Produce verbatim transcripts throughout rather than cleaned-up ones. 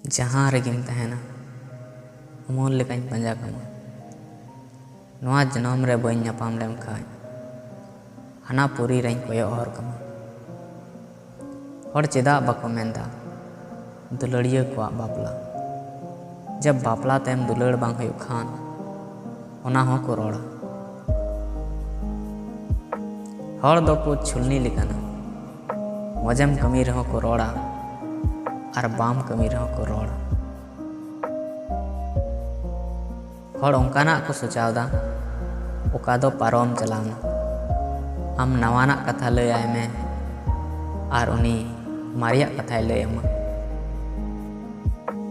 ᱡᱟᱦᱟᱸ ᱨᱮᱜᱮᱢ ᱛᱟᱦᱮᱱᱟ, ᱩᱢᱩᱞ ᱞᱮᱠᱟᱧ ᱯᱟᱸᱡᱟ ᱠᱟᱢᱟ᱾ ᱱᱚᱣᱟ ᱡᱚᱱᱚᱢ ᱨᱮ ᱵᱟᱹᱧ ᱧᱟᱯᱟᱢ ᱞᱮᱢ ᱠᱷᱟᱡ, ᱦᱟᱱᱟ ᱯᱩᱨᱤ ᱨᱮᱧ ᱠᱚᱭᱚᱜ ᱦᱚᱨ ᱠᱟᱢᱟ᱾ ᱦᱚᱲ ᱪᱮᱫᱟᱜ ᱵᱟᱠᱚ ᱢᱮᱱᱫᱟ ᱫᱩᱞᱟᱹᱲᱤᱭᱟᱹ ᱠᱚᱣᱟᱜ ᱵᱟᱯᱞᱟ? ᱡᱟᱵ ᱵᱟᱯᱞᱟ ᱛᱟᱭᱚᱢ ᱫᱩᱞᱟᱹᱲ ᱵᱟᱝ ᱦᱩᱭᱩᱜ ᱠᱷᱟᱱ, ᱚᱱᱟ ᱦᱚᱸ ᱠᱚ ᱨᱚᱲᱟ᱾ ᱦᱚᱲ ᱫᱚᱠᱚ ᱪᱷᱩᱞᱱᱤ ᱞᱮᱠᱟᱱᱟ, ᱢᱚᱡᱮᱢ ᱠᱟᱹᱢᱤ ᱨᱮᱦᱚᱸ ᱠᱚ ᱨᱚᱲᱟ ᱟᱨ ᱵᱟᱢ ᱠᱟᱹᱢᱤ ᱨᱮᱦᱚᱸ ᱠᱚ ᱨᱚᱲᱟ᱾ ᱦᱚᱲ ᱚᱱᱠᱟᱱᱟᱜ ᱠᱚ ᱥᱚᱪᱟᱣᱫᱟ, ᱚᱠᱟ ᱫᱚ ᱯᱟᱨᱚᱢ ᱪᱟᱞᱟᱣᱱᱟ᱾ ᱟᱢ ᱱᱟᱣᱟᱱᱟᱜ ᱠᱟᱛᱷᱟ ᱞᱟᱹᱭ ᱟᱭ ᱢᱮ ᱟᱨ ᱩᱱᱤ ᱢᱟᱨᱮᱭᱟᱜ ᱠᱟᱛᱷᱟᱭ ᱞᱟᱹᱭ ᱟᱢᱟ᱾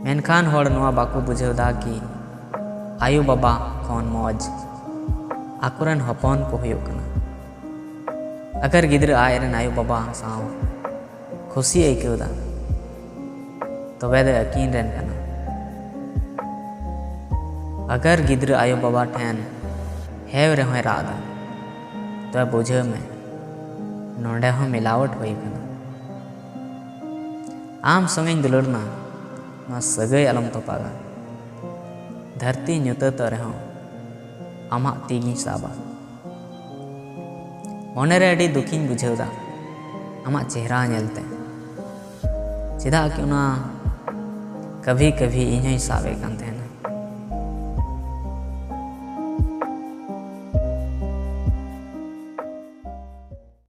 ᱢᱮᱱᱠᱷᱟᱱ ᱦᱚᱲ ᱱᱚᱣᱟ ᱵᱟᱠᱚ ᱵᱩᱡᱷᱟᱹᱣ ᱫᱟ ᱠᱤ ᱟᱭᱳ ᱵᱟᱵᱟ ᱠᱷᱚᱱ ᱢᱚᱡᱽ ᱟᱠᱚᱨᱮᱱ ᱦᱚᱯᱚᱱ ᱠᱚ ᱦᱩᱭᱩᱜ ᱠᱟᱱᱟ᱾ ᱟᱜᱟᱨ ᱜᱤᱫᱽᱨᱟᱹ ᱟᱡ ᱨᱮᱱ ᱟᱭᱳ ᱵᱟᱵᱟ ᱥᱟᱶ ᱠᱷᱩᱥᱤ ᱟᱹᱭᱠᱟᱹᱣ ᱫᱟ, ᱛᱚᱵᱮ ᱫᱚ ᱟᱹᱠᱤᱱ ᱨᱮᱱ ᱠᱟᱱᱟ᱾ ᱟᱜᱟᱨ ᱜᱤᱫᱽᱨᱟᱹ ᱟᱭᱳ ᱵᱟᱵᱟ ᱴᱷᱮᱱ ᱦᱮᱣ ᱨᱮᱦᱚᱸᱭ ᱨᱟᱜ ᱫᱟ, ᱛᱚᱵᱮ ᱵᱩᱡᱷᱟᱹᱣ ᱢᱮ, ᱱᱚᱰᱮ ᱦᱚᱸ ᱢᱤᱞᱟᱣᱴ ᱦᱩᱭ ᱠᱟᱱᱟ᱾ ᱟᱢ ᱥᱚᱸᱜᱮᱧ ᱫᱩᱞᱟᱹᱲ ᱱᱟ, ᱱᱚᱣᱟ ᱥᱟᱹᱜᱟᱹᱭ ᱟᱞᱚᱢ ᱛᱚᱯᱟᱜᱟ᱾ ᱫᱷᱟᱹᱨᱛᱤ ᱧᱩᱛᱟᱹᱛᱚᱜ ᱨᱮᱦᱚᱸ ᱟᱢᱟᱜ ᱛᱤ ᱜᱤᱧ ᱥᱟᱵᱟ᱾ ᱢᱚᱱᱮᱨᱮ ᱟᱹᱰᱤ ᱫᱩᱠᱷᱤᱧ ᱵᱩᱡᱷᱟᱹᱣ ᱫᱟ ᱟᱢᱟᱜ ᱪᱮᱦᱨᱟ ᱧᱮᱞᱛᱮ᱾ ᱪᱮᱫᱟᱜ ᱠᱤ ᱚᱱᱟ ᱠᱟᱵᱷᱤ ᱠᱟᱵᱷᱤ ᱤᱧ ᱦᱚᱸᱧ ᱥᱟᱵ ᱮᱫ ᱠᱟᱱ ᱛᱟᱦᱮᱱ᱾